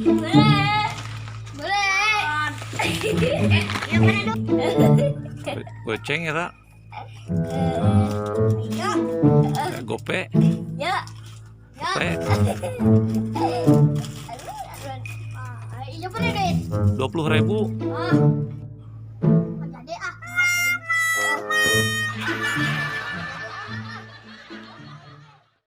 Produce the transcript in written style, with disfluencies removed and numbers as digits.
Boleh. Boleh. Yang mana dong? Goceng ya, Kak? Ya. Gope. Ya. Ya. Gope. Aduh, aduh. Ah, iya boleh deh. 20.000. Ah. Jadi ah.